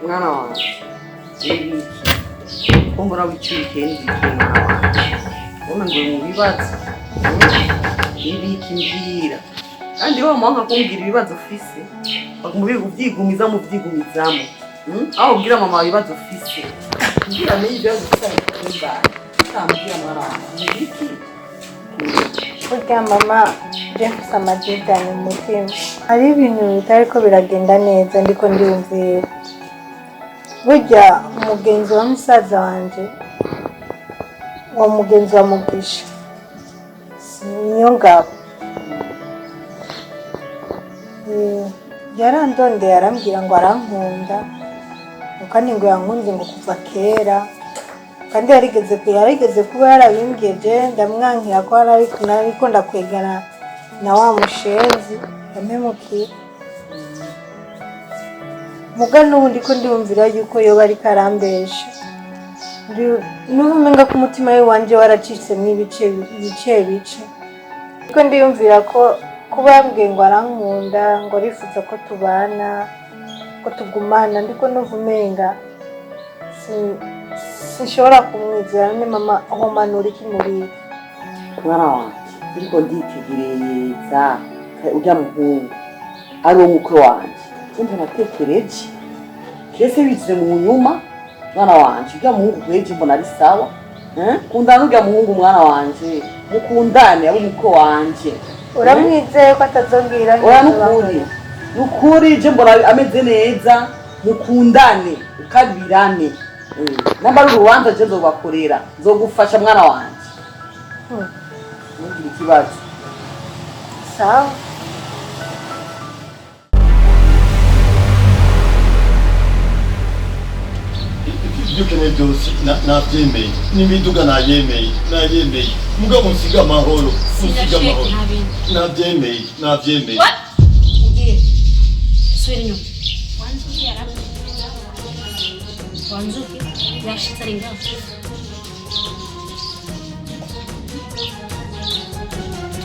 Mwana wanje, nibiki ko mbona wicurikiye? Nibiki, mwana wanje? Ubona ngo mu bibazo nibiki? Mbwira. Kandi wowe mwanga kumbwira ibibazo ufise, baguma uvyigumizamo, uvyigumizamo. Aho ubwira mama wawe ibibazo ufise, mbwira amenye ibibazo ufise, abikumbane. Utambwira, mwana wanje, nibiki? Burya mama, je mfise amadidani mu mutima. Hari ibintu bitariko biragenda neza, ndiko ndiyumvira. Burya umugenzi wa musaza wanje, uwo mugenzi wa Mugisha, niyo ngabo. Yarandondeye, arambwira ngo arankunda, ngo kandi ngo yankunze ngo kuva kera, kandi yarigeze kuba yarabimbwiye, je ndamwankira ko nariko ndakwegana na wa mushenzi yampemukiye. Muga n'ubu ndiko ndiyumvira yuko yoba ariko arambesha. N'ubu umenga ko umutima we wanje waracitsemwo ibice bice bice. Ndiko ndiyumvira ko kuba yambwiye ngo arankunda, ngo arifuza ko tubana, ko tugumana, ndiko numva umenga sinshobora kumwizera. None mama, homanura iki muri ibi? Mwana wanje, ariko nditegereza urya muhungu ari uwo mukwe wanje, je natekereje kese bize mu nyuma. Mwana wanje, urya muhungu kweje mbona ari sawa. Eh? Kundana n'urya muhungu, mwana wanje, mukundane, abe umukwe wanje. Uramwizeye ko atazongera? Oya, nukuri, nukuri, je mbona ameze neza. Mukundane ukabirane. Namba ari urubanza, je nzobakorera, nzogufasha, mwana wanje. Ntugire ikibazo. Sawa. Ibyo ukeneye byose nabyemeye, n'imiduga nayemeye, nayemeye, mugabo nsiga amahoro, nsiga amahoro. Nabyemeye, nabyemeye. Ugiye subira inyuma. Wanzuki yashitse ari ngaho.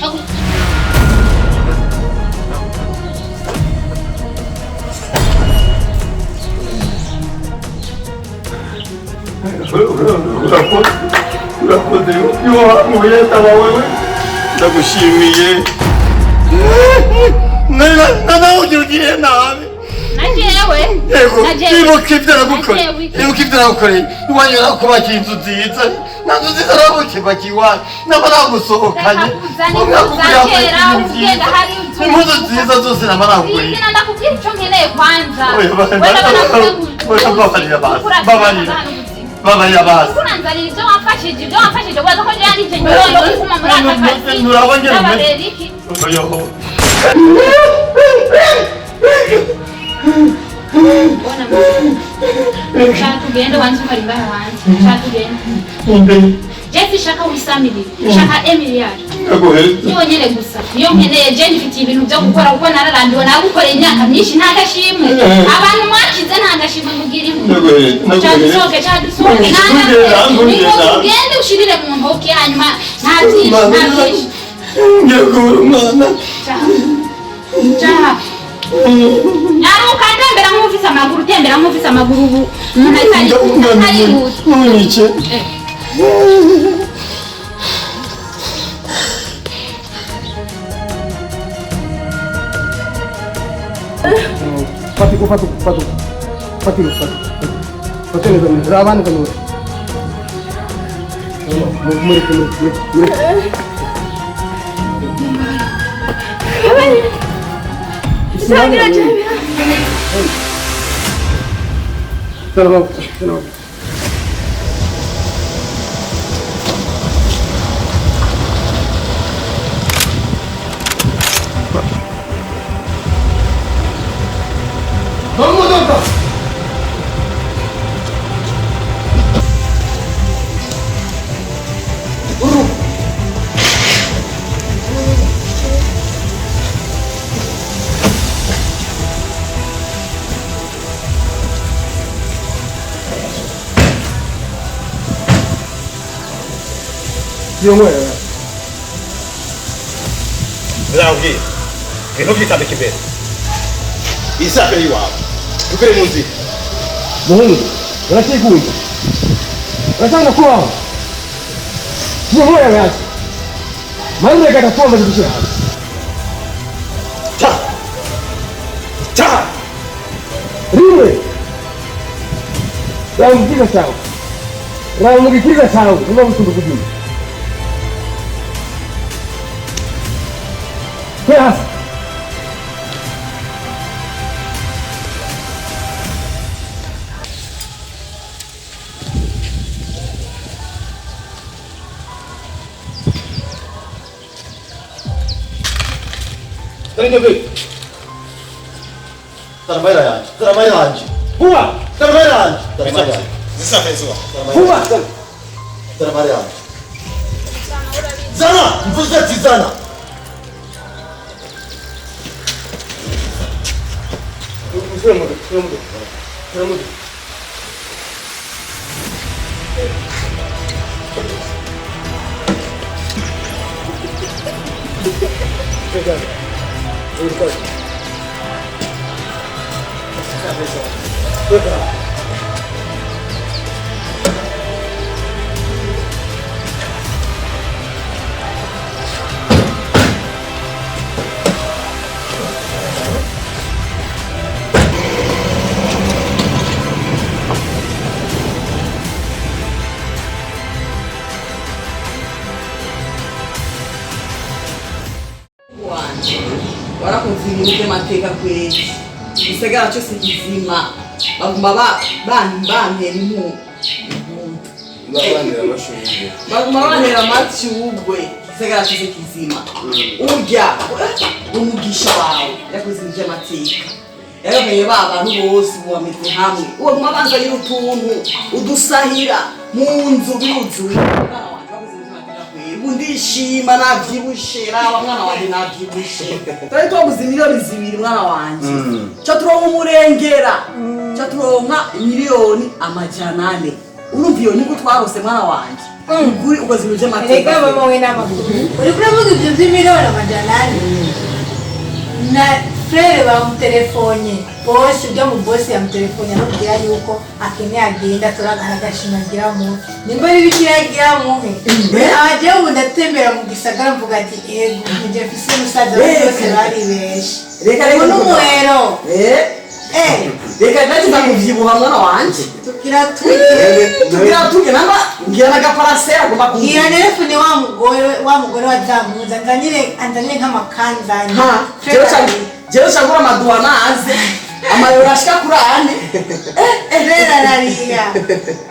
Haguruka. Urakoze, urakoze yo muheta wawe, ndagushimiye. Nawe ugiriye nabi. Najewe. Yego. Najewe. Ibuka ibyo nagukoreye. Najewe. Ibuka ibyo nagukoreye iwanyu, nakubakiye inzu nziza, na nzu nziza nagukibakiye iwanyu, naba nagusohokanye. Reka kuzana impuzu za kera, ugenda hari utu- Impuzu nziza zose naba naguguriye. Izina, ndakubwira icyo nkeneye kwanza. Oya, oya, babarira basi, babarira. Babarira basi. Kuranzanira ibyo wamfashije, ibyo wamfashije, waza ko njyewe nije nyuma yo kuguma muri aka kazi. Nturaba ngene umeze. N'ababeriki. Oya. Bona shaka ugende, wanze umara imbahe wanjye, shaka ugende. Inde? Je sishaka wisamiriye, shaka emiliyari. Ndaguhereza. Niyo nyene gusa niyo nkeneye. Je nifitiye ibintu byo gukora, kuko nararambiwe nagukoreye imyaka myinshi nta gashimwe. Abantu mwakize nta gashimwe mugira imwe. Ndaguhereza. Shaka Ndaguhereza. usohoke, shaka dusohoke. Ntugenda, ntugenda. Ugende ushirire mu ntoki, hanyuma nta byinshi, nta byinshi. Ngiye kubura umwana. Jaha. Nyaruka, tembera nk'ufise amaguru, tembera nk'ufise amaguru. Ubu umuntu atari arihuta. Ntunyice. Eh. Fata fata fata fata fata fata neza neza, raba neza neza. Mureke, mureke, mureke. Salama, salama. Mu modoka. Uru. Iyo nywera. Ndakubwira. Ibintu byitambika imbere. Isafiri y'iwawe. Tuvire mu nzira. Muhungu, urakikunda. Urashaka kubaho. Tuzohora hasi. Maze gatatu wamaze gushyira hasi. Ta. Ta. Rimwe. Raba mu gikiriza cyawe. Raba mu gikiriza cyawe. Niba gusumba kubyina. Kwe hasi. Zana amahera yanje, zana amahera yanje. Vuba. Zana amahera yanje. Zana amahera yanje. Vuba. Zana amahera yanje. Zana, mvuze ati zana. Usubire mu modoka, usubire mu modoka. Usubire mu modoka. Wanje warakunze ibintu by'amateka kwezi, igisagara cyose kizima baguma bantera Babanira amashurwe. Baguma bantera amatyugwe, igisagara cyose kizima. Urya umugisha wawe yakoze ibintu by'amateka, yaramenye ba bantu bose ubu bameze hamwe, uwo guma banzanira utuntu udusahira mu nzu biruzuye. Umwana wanje wakoze ibintu by'amateka kwezi, ubu ndishima navyibushe, raba mwana wanje navyibushe. Twari twabuze 2 miliyoni mwana wanje, ca turonka umurengera, ca turonka 400 miliyoni. Urumva iyo nyungu twarose mwana wanje? Ukuri ukoze ibintu by'amateka. Erega mama we n'amakuru uriko uravuga ibyo by'400 miliyoni na frère bamutelefone bose, ibyo mu bosi yamutelefone amubwira yuko akeneye agenda turagana agashima agira muhe, nimba ari bikira agira muhe. Abagiye ubu ndatembera mu gisagara mvuga ati ego nje mfise musaza we bose bari benshi. Reka reka. Ubu n'umuhero. Eh, reka ndakiza kuvyibuha mwana wanje. Tugira turye. Tugira turye, namba ngira n'agaparasera agomba ngira kumbwira. nerefone wa mugore wa Zamuza nzanire, anzanire nk'amakanzanye. Ha, jewe cangura amaduwa naze amayero ashika kuri ane. Frère arariya.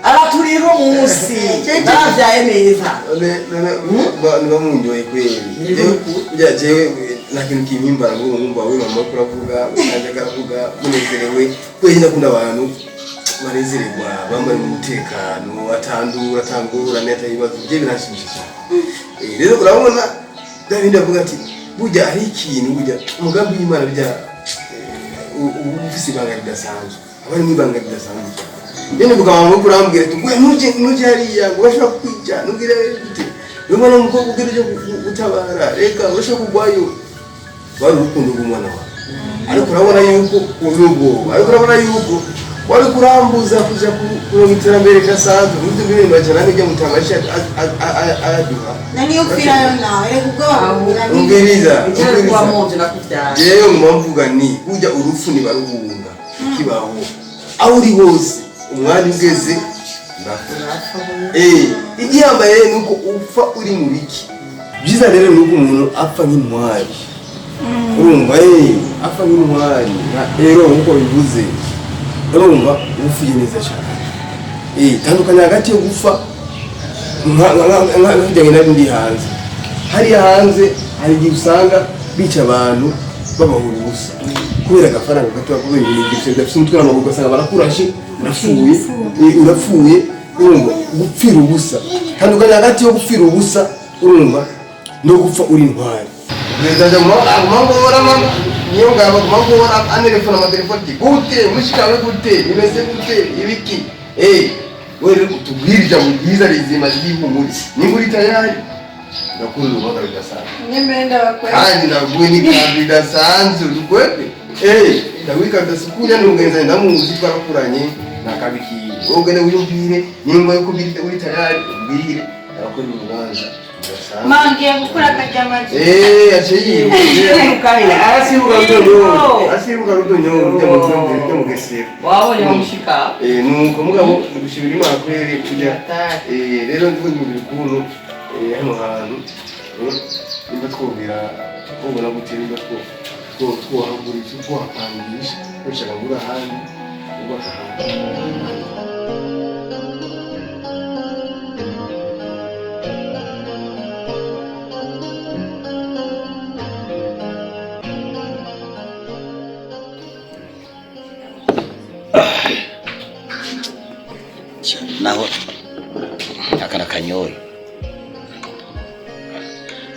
Araturira umunsi naravyaye neza. None niba munyoye kweli. Jewe jewe nta kintu kimpimbara ngo nkumva we mama ko uravuga, nanjye akavuga munezerewe kweli. Ndakunda abantu banezererwa, bambaye mu mutekano, atandura atangura neta ibibazo bye, biranshimisha cyane. Rero urabona bya bindi avuga ati burya hari ikintu, burya umugambi w'Imana burya uba ufise ibanga ridasanzwe, aba arimo ibanga ridasanzwe cyane. Rero nibuka mama ko urambwira ati ngo nuje nuje hariya ngo bashobora kukwica, nubwire gute uyu mwana w'umukobwa ubwira uje gutabara, reka urashobora kugwayo. Wari urukundo rw'umwana wawe, ariko urabona yuko uri ubwoba, ariko urabona yuko wari kurambuza kuja kuronka iterambere ridasanzwe muri ibyo 400 miliyoni ujya mutamasha araduha. Na niyo upfirayo nawe reka ubwoba bugira. Umviriza. Icyo kuba Umviriza. mumvye nakuvyaye. Jewe nguma mvuga ni burya urupfu ntibaruhunga, kibaho aho uri hose, umwanya ugeze urapfa. Igihambaye rero ni uko upfa uri mu biki byiza. Rero ni uko umuntu apfa nk'intwari, urumva, apfa nk'intwari nka rero nkuko bivuze, urumva upfuye neza cyane. Tandukanya hagati yo gupfa nk'ijyanye nari ndi hanze hariya hanze, hari igihe usanga bica abantu babahura ubusa kubera agafaranga gato, kubera ibintu bidafite umutwe n'amaguru, ugasanga barakurashe urapfuye, urapfuye. Urumva gupfira ubusa, tandukanya hagati yo gupfira ubusa, urumva, no gupfa uri intwari. Perezida aguma ngora mama niyo ngabo aguma ngora anerefona amatelefoni ati gute mushikawe, gute bimeze, gute ibiki. Wewe rero utubwire ijambo ryiza rizima ry'ihumure nimba uri tayari. Ndakunda urubanza rudasanzwe. Nyemere ndabakwega. Kandi ndaguye n'ikanzu idasanzwe dukwete. Eh, ndaguye ikanzu idasukuye n'umugenzi ndamuzi twarakuranye nakabikiye. Wowe ugende wiyumvire nimba yuko uri tayari umbwire ndakora urubanza rudasanzwe. Mangiye gukura akajyamaji. Eh, aciye yiruka. Arasibuka rudonyo. Asibuka rudonyo rujya mu rujya mu gesera. Wabonye mushika. Eh, nuko mugabo gushimira Imana kweri kujya. Eh, rero ndumvira ukuntu hano hantu nimba twumvira twubona gute nimba twohagurisha twohapangisha dushaka ngura ahandi wubaka ahandi. Naho akana kanyoye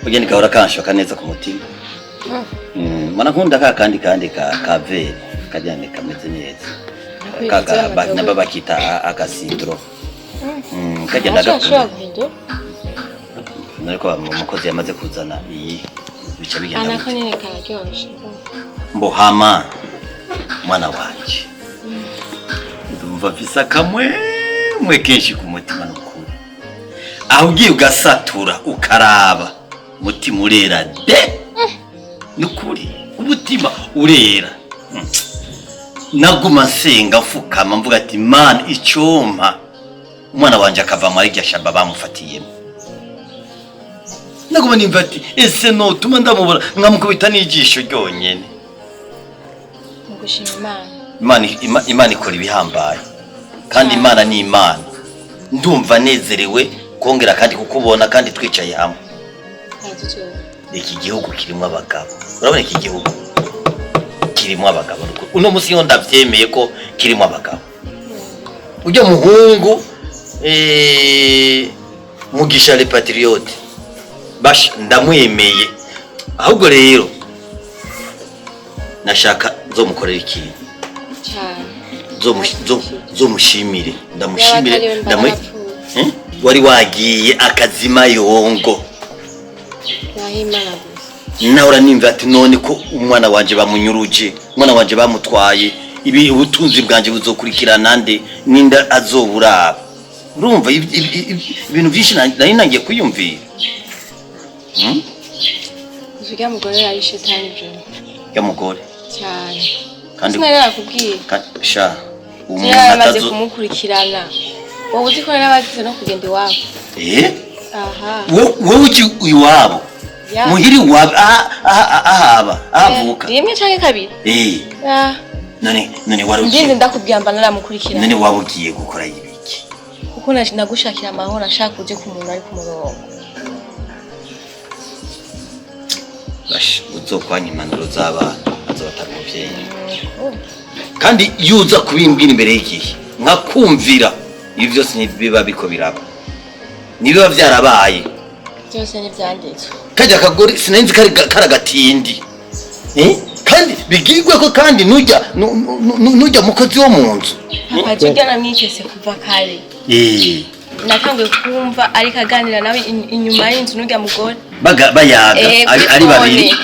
ugenda gahora kanshoka neza ku mutima. Mbona nkunda ka kandi kandi ka vere kajyane kameze neza kaga nabo bakita agasidro kagenda gakunda ariko umukozi yamaze kuzana iyi bica bigenda anako nyene kararyoshe. Mbohama mwana wanje ndumva mfise akamwemwe kenshi ku mutima n'ukuri aho ugiye ugasatura ukaraba umutima urera de nukuri umutima urera. Naguma nsenga mfukama mvuga ati Mana icompa umwana wanje akava muri irya shamba bamufatiyemo. Naguma nimva ati ese notuma ndamubona nkamukubita n'ijisho ryonyene. Mugushima Imana. Imana ikora ibihambaye kandi Imana ni Imana. Ndumva nezerewe kongera kandi kukubona kandi twicaye hamwe. Iki gihugu kirimo abagabo. Urabona iki gihugu kirimo abagabo. Uno musi yo ndavyemeye ko kirimo abagabo. Ujya muhungu Mugisha le patriote bash ndamwemeye. Ahubwo rero nashaka nzomukorera ikintu cyane nzomushimire ndamushimire ndamwe wari wagiye akazima yongo. Nahora nimva ati none ko umwana wanje bamunyuruje, umwana wanje bamutwaye, ibi ubutunzi bwanje buzokurikirana nde ninda azoburaba. Urumva ibintu byinshi nari nangiye kwiyumvira. Uzuga mugore yari shetani je. Ya mugore. Cyane. Kandi narakubwiye. Sha umuntu atazo kumukurikirana. Wowe uzi ko narabagize no kugenda iwabo. Eh? Aha. Wowe uki iwabo? Muhiri wa ahaba avuka rimwe canke kabiri. Eh. Ah. None warugiye. Ndinze ndakubwiye mba naramukurikirana. None wabugiye gukora ibiki? Kuko nagushakira amahoro ashaka uje ku muntu ari ku murongo. Bash uzokwanya impanuro z'abana azobatara umuvyeyi. Kandi yuza kubimbwira imbere y'igihe nkakumvira ibi byose ntibiba biko biraba. Nibiba vyarabaye. Byose nivyanditswe. Kajya kagore sinenzi kari karagatindi. Kandi bigirwe ko kandi nujya nujya mukozi wo mu nzu. Papa jya namwikese kuva kare. Natanguye kumva ariko aganira nawe inyuma y'inzu nujya mugore. Bayaga ari babiri.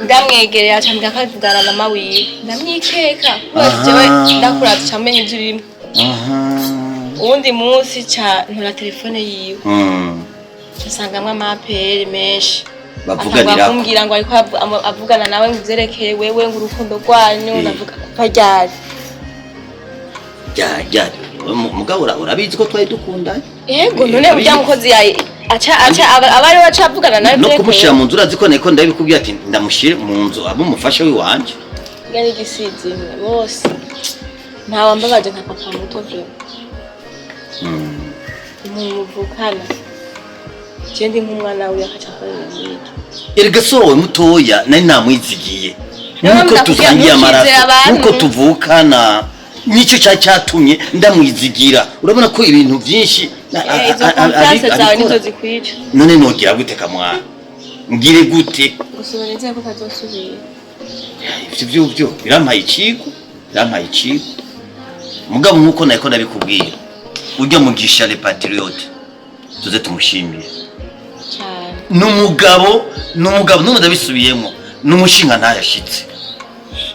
Ndamwegerera acambwira ko avugana na mama wiwe. Ndamwikeka kuko jewe ndakura tucamenye ivyo urimo. Uwundi munsi ca ntora telefone yiwe. Nsangamwe amapere menshi. Bavuganira kumbwira ngo ariko avugana nawe ngo ivyerekeye wewe ngo urukundo rwanyu ndavuga kuva ryari. Ryari mugabo urabizi ko twari dukundanye. Yego none burya mukozi yayi aca abari baca avugana nawe no kumushira mu nzu urazi ko niko ndabikubwiye ati ndamushire mu nzu abo mufasha wiwanje. Yari gisizimwe bose. Nta wambabaje nka papa muto vyo. Muvukana. Jendi nk'umwana wiwe akacakorera ibintu. Erega so wowe mutoya nari namwizigiye. Nuko tusangiye amaraso, nuko tuvukana. Nicyo cyatumye ndamwizigira. Urabona ko ibintu byinshi izo confiance zawe nizo zikwica. None nogira gute kamwana? Ngire gute? Gusubira neza ko kazosubira. Ivyo byo birampaye ikigo, birampaye ikigo. Mugabo nkuko nako ndabikubwira. Ujya Mugisha le patriote. Tuze tumushimire. Cyane. Cyane. N'umugabo, n'umugabo n'ubu ndabisubiyemo, n'umushinga ntayashitse.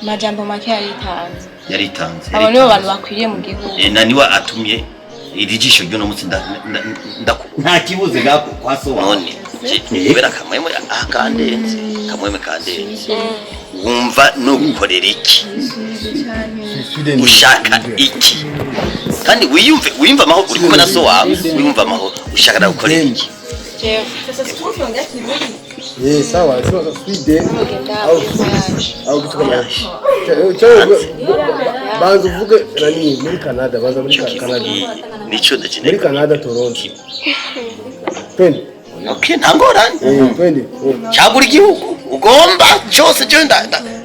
Amajambo make, yaritanze. Yaritanze. Abo nibo bantu bakwiriye mu gihugu. Na niwe atumye iri jisho ry'uno munsi nta kibuze gako kwa so none kubera kamwemwe akandenze, kamwemwe kandenze. Wumva nugukorera iki? Ushaka iki? Kandi wiyumve, wiyumve amahoro uri kumwe na so wawe, wiyumve amahoro. Ushaka nagukorera iki? Jewe. Eh, sawa, sawa, Sweden au au kitu kama hicho. Banza uvuge nani muri Canada, banza muri Canada. Nico ndakeneye. Muri Canada, Toronto. Twende. Okay, nta ngorane. Eh, twende. Cyagura igihugu ugomba cyose, cyo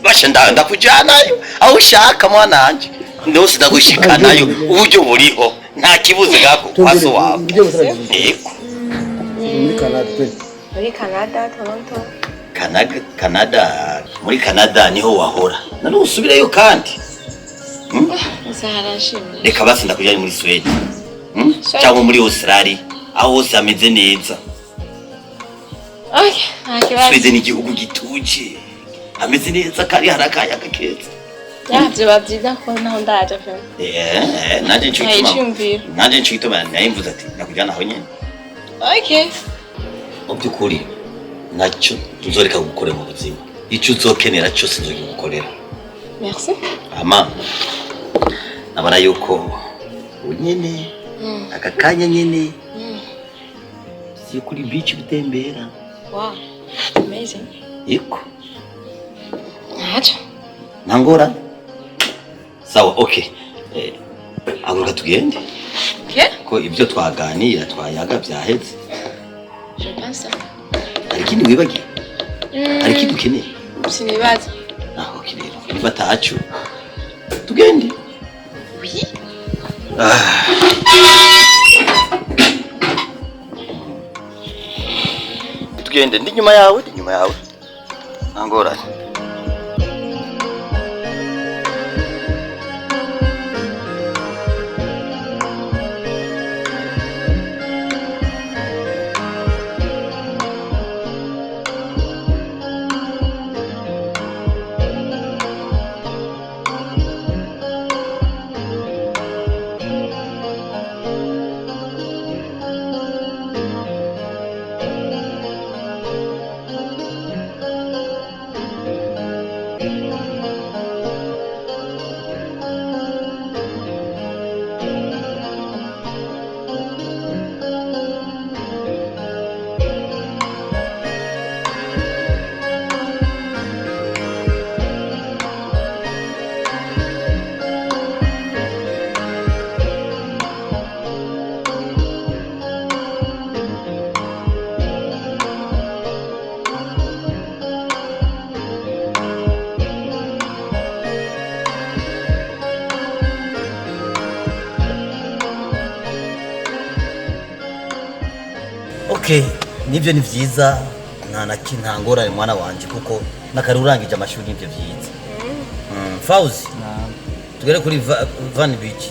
basha ndakujyanayo aho ushaka, mwana wanje, ndose ndagushikanayo. Uburyo buriho, nta kibuze gako kwa so wawe. Yego. Muri Canada, twende. Muri Canada, Toronto. Canada, Canada, muri Canada niho wahora, none usubireyo kandi? Gusa harashimye. Reka basi ndakujyanye muri Sweden, Cyangwa muri Australia, aho hose hameze neza. Okay, nta kibazo. Sweden ni igihugu gituje, hameze neza kandi hari akayaga keza. Ya, vyoba vyiza ko naho ndaja pe. Nanje nico gituma Ntayiciyumvira. Nanje nico gituma nayimvuze ati ndakujyana aho nyene. Okay. Mu by'ukuri nacyo tuzoreka gukorera mu buzima, icyo uzokenera cyose nzogigukorera. Merci. Ama nabona yuko ubu nyene, aka kanya nyene, si kuri beach gutembera. Wow. Amazing. Yego. Ntaco. Nta ngorane. Sawa, okay, haguruka tugende. Okay. Ko ibyo twaganira, twayaga byaheze. Je pense. Hari ikindi wibagiye? Hari ikindi ukeneye? Sinibaza. Ah, okay, rero niba atacu tugende. Oui. Ah. Tugende, ndi nyuma yawe, ndi nyuma yawe, nta ngorane. Okay, nibyo ni vyiza, nta na nta ngorane mwana wanje, kuko nakari urangije amashuri, nibyo vyiza. Fauzi, tugere kuri Van Beach.